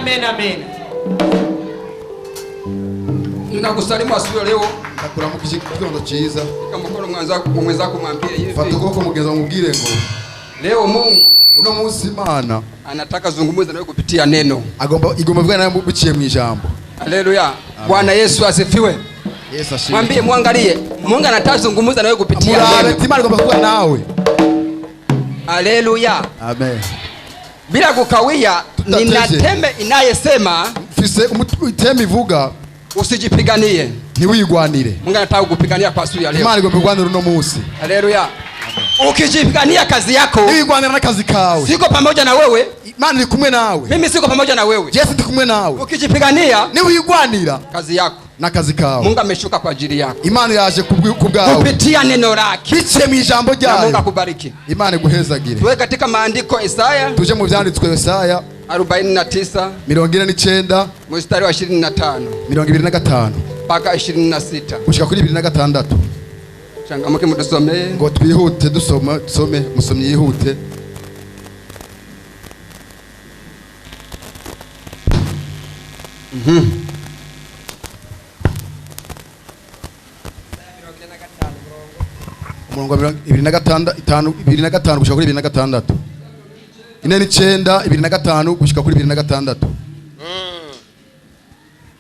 Amen, amen. Ninakusalimu asubuhi ya leo. Ndakuramukije igitondo cyiza. Shika mkono mwenzako mwambie Fata hivi. ukuboko mugenzi wawe umubwire ngo Leo Mungu uno munsi Imana anataka zungumza nawe kupitia neno. Agomba igomba kuvugana nawe biciye mu ijambo. Haleluya. Bwana Yesu asifiwe. Yesu ashimwe. Mwambie, muangalie. Mungu anataka zungumza nawe kupitia Murabe neno. ati Imana igomba kuvugana nawe. Haleluya. Amen. Bila kukawia, Tutateze. nina teme inayesema Mfise iteme ivuga usijipiganie. Ntiwigwanire. Mungu anataka kukupigania kwa siku ya leo. Imana igomba kugwanira uno munsi. Haleluya. Ukijipigania kazi yako, Niwigwanira n'akazi kawe. Siko pamoja na wewe. Imana iri kumwe nawe. Mimi siko pamoja na wewe. Yesu ndi kumwe nawe. Ukijipigania Niwigwanira kazi yako, n'akazi kawe. Mungu ameshuka kwa ajili yako. Imana yaje ku bwawe. Kupitia neno lake. Biciye mu ijambo Na Mungu ryayo. akubariki. Imana iguhezagire. Tuwe katika maandiko Isaya Tuje mu vyanditswe Isaya 49 49 mstari wa 25 25 mpaka 26. gushika kuri 26. Changamoke mtusomee. Ngo twihute dusoma, dusome, musomyi yihute. Umurongo wa mirongo ibiri na gatanda, itanu, ibiri na gatanu gushika kuri ibiri na gatandatu. 49, 25 gushika kuri 26.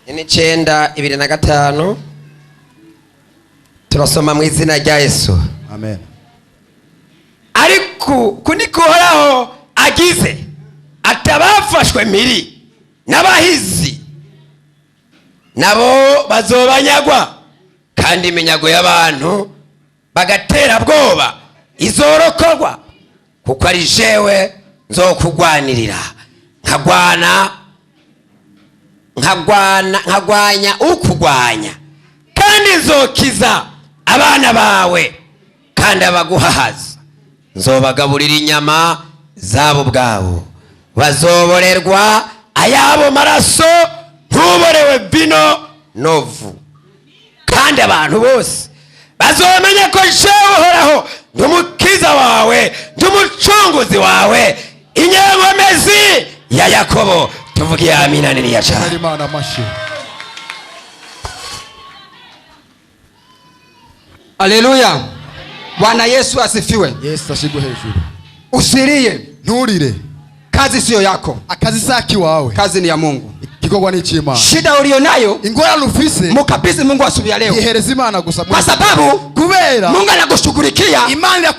49, 25. Turasoma mu izina rya Yesu. Amen. Ariko kuniko Uhoraho agize atabafashwe miri n'abahizi nabo bazobanyagwa, kandi iminyago y'abantu bagatera bwoba izorokorwa, kuko ari jewe nzokugwanirira, nkagwanya ukugwanya, kandi nzokiza abana bawe, kandi abaguhahaza nzobagaburira inyama zabo ubwabo, bazoborerwa ayabo maraso ntuborewe vino novu, kandi abantu bose bazomenya ko jewe Uhoraho ndi umukiza wawe, ndi umucunguzi wawe, inyenkomezi ya Yakobo. Tuvuge amina nini ya cyane. Imana amashi. Haleluya. Bwana Yesu asifiwe. Yesu ashigwe hejuru. Usilie. Nturire. Kazi sio yako. Akazi saki wawe. Kazi ni ya Mungu. Igikorwa ni icy'Imana. Shida ulionayo ingorane ufise mukabidhi Mungu asubuhi ya leo. Ihereza Imana gusa. Kwa sababu kubera Mungu anakushughulikia. Imana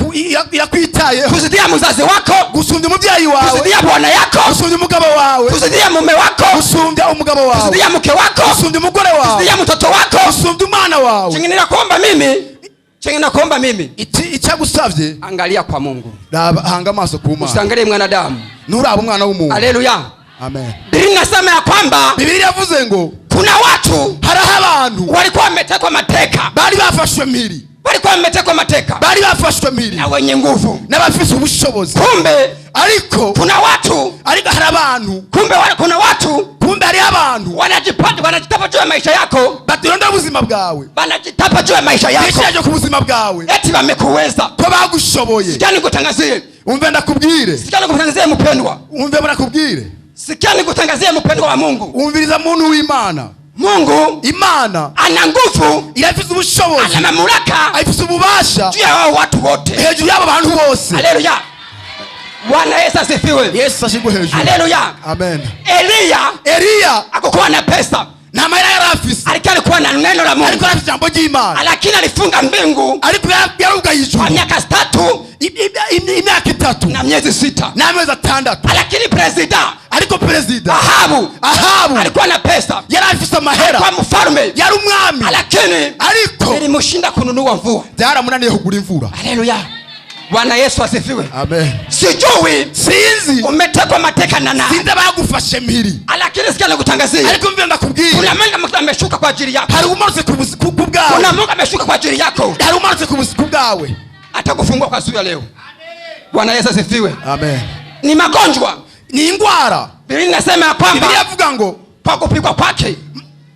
irakwitayeho. Kuzidia mzazi wako, gusumbya umubyeyi wawe, kuzidia bwana yako, gusumbya umugabo wawe, kuzidia mume wako, gusumbya umugabo wawe, kuzidia mke wako, gusumbya umugore wawe, kuzidia mtoto wako, gusumbya umwana wawe. Chenye ninakuomba mimi, chenye ninakuomba mimi, Icyagusavye, angalia kwa Mungu. Raba, hanga amaso ku Mana. Usiangalie mwanadamu. Nturaba umwana w'umuntu. Haleluya. Amen. Biblia inasema ya kwamba Biblia yavuze ngo kuna watu hariho abantu walikuwa wametekwa mateka. Bari bafashwe mpiri. Walikuwa wametekwa mateka. Bari bafashwe mpiri. Na wenye nguvu. N'abafise ubushobozi. Kumbe ariko kuna watu ariko hari abantu. Kumbe kuna watu kumbe hari abantu wanajitapa juu ya maisha yako. Baturondera ubuzima bwawe. Wanajitapa juu ya maisha yako. Bishaje ku buzima bwawe. Eti wamekuweza. Ko bagushoboye. Sikia nikutangazie. Umve ndakubwire. Sikia nikutangazie mpendwa. Umve ndakubwire. Sikia nikutangazie mpendwa wa Mungu. Umviriza muntu w'Imana. Mungu Imana ana nguvu, irafise ubushobozi, ana mamlaka, ifise ububasha juu ya wao watu wote, hejuru y'abo bantu bose. Haleluya. Bwana Yesu asifiwe. Yesu ashigwe hejuru. Haleluya. Amen. Eliya, Eliya hakukuwa na pesa. Nta mahera yari afise. Alikuwa alikuwa na neno la Mungu. Alikuwa afise ijambo ry'Imana. Lakini alifunga mbingu. Ariko yarugaye ijuru. Kwa miaka 3. Imyaka 3. Na miezi 6. N'amezi 6. Lakini president Ariko president Ahabu. Ahabu. Alikuwa na pesa. Yari afise amahera. Alikuwa mfalme. Yari umwami. Lakini ariko ilimshinda kununua mvua. Byaramunaniye kugura imvura. Haleluya. Bwana Yesu asifiwe. Amen. Sijui sinzi umetekwa mateka na nani. Sinzi abagufashe mpiri. Lakini sikia nikutangazie. Ariko mvira ndakubwira. Kuna Mungu ameshuka kwa ajili yako. Hari umanutse ku bwawe. Kuna Mungu ameshuka kwa ajili yako. Hari umanutse ku bwawe. Atakufungua kwa siku ya leo. Bwana Yesu asifiwe. Amen. Ni magonjwa. Ni ingwara. Biblia inasema ya kwamba Biblia ivuga ngo kwa kupigwa kwake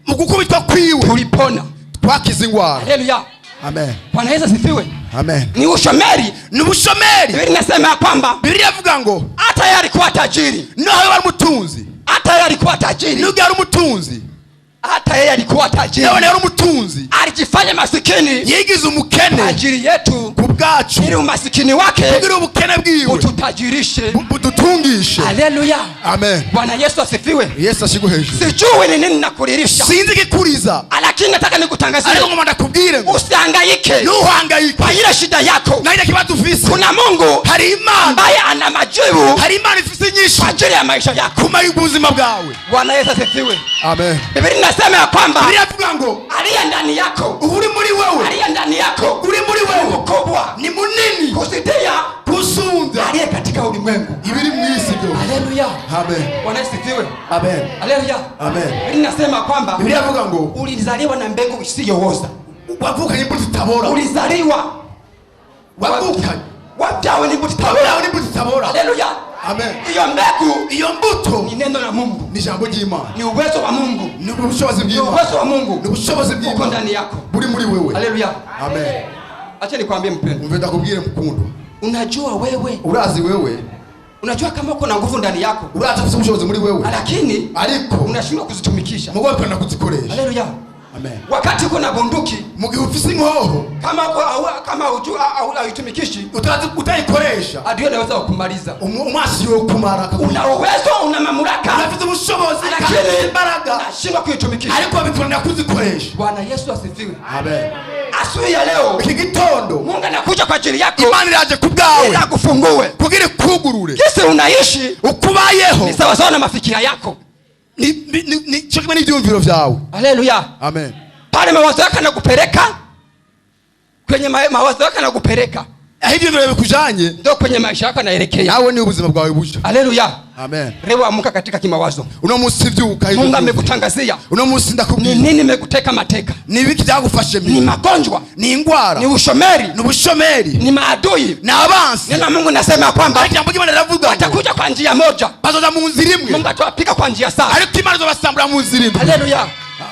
mu gukubitwa kwiwe tulipona. Twakize ingwara. Haleluya. Amen. Bwana Yesu asifiwe. Amen. Ni ushomeri. Ni ubushomeri. Biblia inasema ya kwamba Biblia ivuga ngo hata yeye alikuwa tajiri. Naho yari umutunzi. Hata Hata yeye alikuwa tajiri, Nubwo yari umutunzi, hata yeye alikuwa tajiri, nawe yari umutunzi, alijifanya masikini yigize kwa umukene ajili yetu, ku bwacu, ili umasikini wake kugira ubukene bwiwe ututajirishe. Budutungishe. Haleluya! Amen. Bwana Yesu asifiwe. Yesu ashigwe hejuru. Sijui ni nini nakulilisha, Sinzi ikikuriza, lakini nataka nikutangazie, ariko ngoma ndakubwire ngo usihangaike ntuhangayike kwa ile shida yako. Na ile kibazo ufise. Kuna Mungu Hari Imana ambaye ana majibu hari Imana ifise inyishu kwa ajili ya maisha yako. kumara ubuzima bwawe. Bwana Yesu asifiwe. Amen. Biblia inasema ya kwamba Bibiliya ivuga ngo aliye ndani yako, uri muri wewe, aliye ndani yako uri muri ni wewe mkubwa ni munini kuzidia gusumvya aliye katika ulimwengu. Ibiri mu isi byose. Haleluya! Amen. Bwana Yesu asifiwe. Amen. Haleluya! Amen. Biblia inasema kwamba Bibiliya ivuga ngo ulizaliwa na mbegu isiyooza. Wavukanye imbuto itabora. Ulizaliwa Wavukanye wabyawe n'imbuto itabora. wabyawe n'imbuto itabora. Haleluya! Amen. Iyo mbegu Iyo mbuto ni neno la Mungu, ni ijambo ry'Imana, ni uwezo wa Mungu, ni ubushobozi ni bw'Imana, uwezo wa Mungu ni ubushobozi uko bw'Imana ndani yako. buri muri wewe. Haleluya! Amen. Acha nikwambie mpendwa, Umve ndakubwire mukundwa, unajua wewe, urazi wewe, unajua kama uko na nguvu ndani yako, urazi ufite ubushobozi muri wewe, lakini ariko unashindwa kuzitumikisha. mugabo ukanda kuzikoresha. Haleluya! Amen. Wakati uko na bunduki, Mu gihe ufise inkoho, kama uko kama hujua au haitumikishi, utazi utayikoresha, adui anaweza kukumaliza. Umwasi yokumara akakwica. Una uwezo, una mamlaka, Urafite ubushobozi kandi lakini ufite imbaraga, unashindwa kuitumikisha. Ariko bikunanira kuzikoresha. Bwana Yesu asifiwe. Amen. Asubuhi ya leo Iki gitondo Mungu anakuja kwa ajili yako Imana iraje ku bwawe ili akufungue. Kugira ikugurure. Jinsi unaishi Uko ubayeho ni sawasawa na mafikira yako. Ni cyo kimwe n'ibyumviro byawe. Haleluya! Amen. Pale mawazo yako yanakupeleka kwenye mawazo yako yanakupeleka, Aho ibyumviro bikujanye ndio kwenye maisha yako yanaelekea. nawe ni ubuzima bwawe buja. Haleluya! Amen. Leo amka katika kimawazo. Uno munsi byuka. Mungu amekutangazia Uno munsi ni ndakubwira nini imekuteka mateka. Ni ibiki byagufashe Ni mbi? magonjwa, Ni ingwara, ni ushomeri, ni ubushomeri, ni maadui. Ni abansi. Neno la Mungu nasema kwamba Ariko ijambo ry'Imana riravuga ngo watakuja kwa njia moja, bazoza mu nzira imwe, Mungu atawapiga kwa njia saba. Ariko Imana izobasambura mu nzira indwi. Haleluya!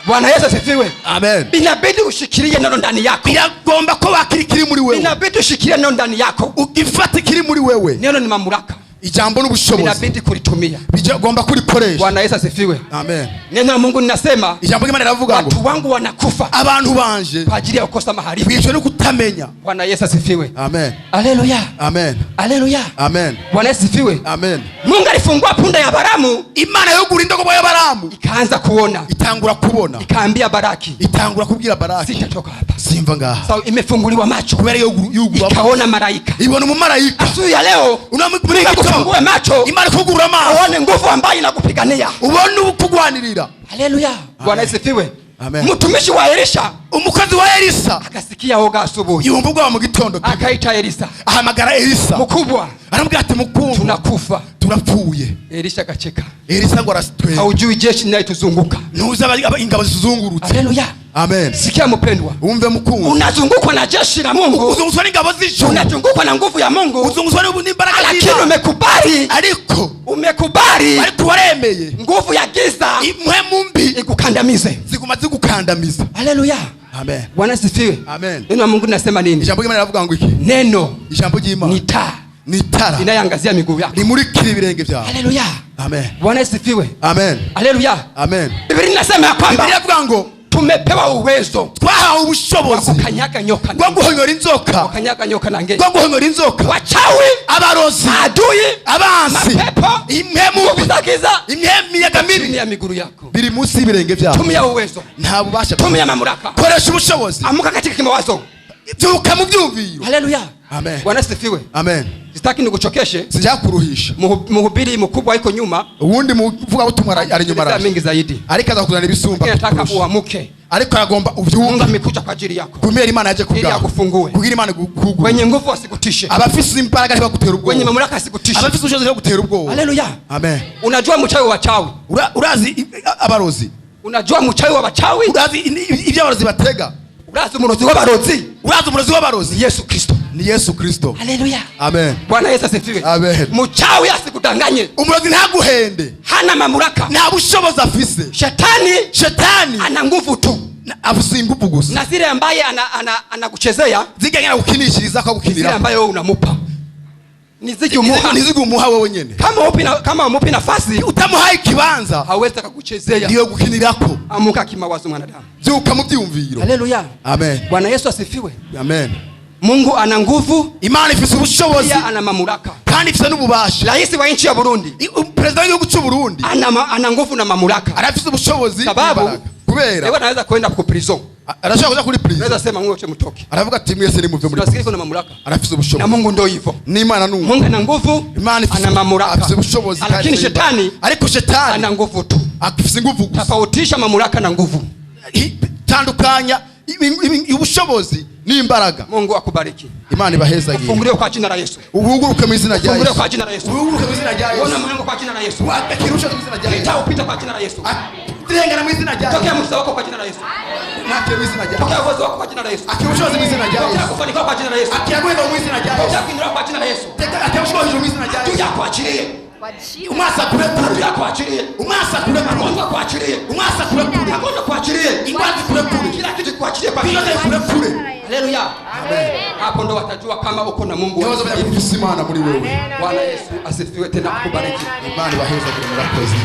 Bwana Yesu asifiwe. Amen. Inabidi ushikilie neno ndani yako, Biragomba ko wakira ikiri muri wewe. Inabidi ushikilie neno ndani yako. Ugifata ikiri muri wewe. Neno ni mamlaka, Ijambo n'ubushobozi, inabidi kulitumia. Bigomba kurikoresha. Bwana Yesu asifiwe. Amen. Neno la Mungu linasema Ijambo ry'Imana riravuga ngo watu wangu wanakufa abantu banje kwa ajili ya kukosa maarifa. bishwe no kutamenya. Bwana Yesu asifiwe. Amen. Haleluya, Amen. haleluya. Amen. Bwana Yesu asifiwe. Amen. Mungu alifungua punda ya Balamu Imana yugura indogobe y'Abaramu ikaanza kuona, itangura kubona, ikaambia Baraki, itangura kubwira Baraki, sitatoka hapa. simva ngaha. Sawa, imefunguliwa macho, Kubera yugura ikaona malaika. Ibona umumarayika. Asubuhi ya leo Uno muri Mungu iki gitondo akufungue macho Imana ikugurura amaso, uone nguvu ambayo inakupigania. Ubone ukugwanirira. Haleluya, Bwana asifiwe. Amen. Mtumishi wa Elisha Umukozi wa Elisa akasikia woga asubuhi, yumva ubwoba mu gitondo kimwe. Akaita Elisa, Ahamagara Elisa, mkubwa, aramubwira ati mukundwa, tunakufa. Turapfuye. Elisha akacheka, Elisa ngo arasitwenga, haujui jeshi linalotuzunguka. Ntuzi ingabo zituzungurutse. Haleluya. Amen. Sikia mpendwa, Umve mukundwa, unazungukwa na jeshi la Mungu, uzunguzwa n'ingabo z'ijuru, unazungukwa na nguvu ya Mungu, uzunguzwa n'imbaraga lakini z'Imana, umekubali, ariko umekubali ariko waremeye nguvu ya giza impwemu mbi ikukandamize. Ziguma zigukandamiza. Haleluya. Amen. Bwana asifiwe. Amen. Neno la Mungu linasema nini? Ijambo ry'Imana riravuga ngo iki? Neno Ijambo ry'Imana ni taa ni itara inayoangazia miguu yako. Rimurikira ibirenge byawe. Haleluya. Amen. Bwana asifiwe. Amen. Haleluya. Amen. Biblia inasema ya kwamba Bibiliya ivuga ngo tumepewa uwezo twahawe wa ubushobozi kukanyaga nyoka bwo na guhonyora inzoka, kukanyaga nyoka na ngege, bwo guhonyora inzoka, wachawi, abarozi, maadui, abansi, mapepo, impwemu nguvu mbi, za giza imiyaga chini mibi ya miguu yako. biri munsi y'ibirenge byawe. Tumia uwezo, Nta bubasha. Tumia mamlaka, Koresha ubushobozi, amuka katika kimawazo. Byuka mu byumviro. Haleluya. Amen. Bwana asifiwe. Amen. Sitaki nikuchokeshe. Sijakuruhisha. Mhubiri mkubwa iko nyuma, Uwundi muvugabutumwa ari inyuma Atakuletea araje, mingi zaidi, ariko azakuzanira ibisumba lakini nataka kukurusha. uamuke. Ariko aragomba Mungu ubyuke amekuja kwa ajili yako kumera Imana yaje ili kubwawe akufungue. Kugira Imana ikugurure. Wenye nguvu wasikutishe, Abafise imbaraga ntibagutera wenye ubwoba, mamlaka asikutishe. abafise ubushobozi ntibagutera ubwoba. Haleluya. Amen. Unajua mchawi wa wachawi, Urazi abarozi, unajua mchawi wa wachawi, urazi ibyo abarozi batega, urazi umurozi w'abarozi, urazi umurozi w'abarozi ni Yesu Kristo. Ni Yesu Kristo. Haleluya. Amen. Bwana Yesu asifiwe. Amen. Mchawi asikudanganye, Umurozi ntaguhende, hana mamlaka. Nta bushobozi afise. Shetani Shetani ana nguvu tu, afise ingufu gusa, na zile ambaye anakuchezea, ziganya gukinishiriza ko zile gukinira ambaye wewe unamupa. Niziki umuha. Ntizige umuha wowe nyene. Kama umupi nafasi, Utamuhaye ikibanza, hawezi akakuchezea. Ndiyo gukinirako. Amuka kimawazo, mwanadamu. Byuka mu byiyumviro. Haleluya. Amen. Bwana Yesu asifiwe. Amen. Mungu ana nguvu, Imana ifise ubushobozi, pia ana mamlaka. Kandi ifise n'ububasha. Rais wa nchi ya Burundi Perezida w'igihugu cy'u Burundi ana nguvu na mamlaka. Arafise ubushobozi Sababu n'imbaraga. Kubera leo anaweza kwenda ku prison. Arashobora kuja kuri prison. Anaweza sema mwote mtoke. Aravuga ati mwese nimuve muri Tunasikia kuna mamlaka. Arafise Na ubushobozi. Mungu ndio hivyo. N'Imana nuko. Mungu ana nguvu, Imana ifise ana mamlaka. afise ubushobozi kandi Lakini ifise imbaraga. shetani Ariko shetani ana nguvu tu. Afise inguvu gusa. Tofautisha mamlaka na nguvu. Tandukanya ubushobozi n'imbaraga. Mungu akubariki. Imana ibahezagiye. Ufunguliwe kwa jina la Yesu. Uhuguruke mu izina rya Ufunguliwe Yesu. kwa jina la Yesu. Uhuguruke mu izina rya Uone Yesu. mlango kwa jina la Yesu. Wakira ubushobozi mu izina rya Yesu. Pita upita kwa jina la Yesu. Rengana mu izina rya Tokea Yesu. msaada wako kwa jina la Yesu. Nakira mu izina rya Tokea Yesu. uwezo wako kwa jina la Yesu. Akira ubushobozi mu izina rya Tokea Yesu. kufanikiwa kwa jina la Yesu. Akira guhega mu izina rya Tokea Yesu. kuinuliwa kwa jina la Yesu. Akira ubushobozi mu izina rya Adui Yesu. akuachilie. Umwasi akurekure. Adui akuachilie. Umwasi akurekure. Magonjwa akuachilie. Umwasi akurekure. Magonjwa akuachilie. Ingwara zikurekure. Kila kitu kuachilie kwa jina la Byose Yesu. bikurekure. Haleluya. Hapo ndo watajua kama uko na Mungu. Niho bazomenya ko ufise Imana muri wewe. Bwana Yesu asifiwe tena akubariki. Imana ibahezagire, murakoze.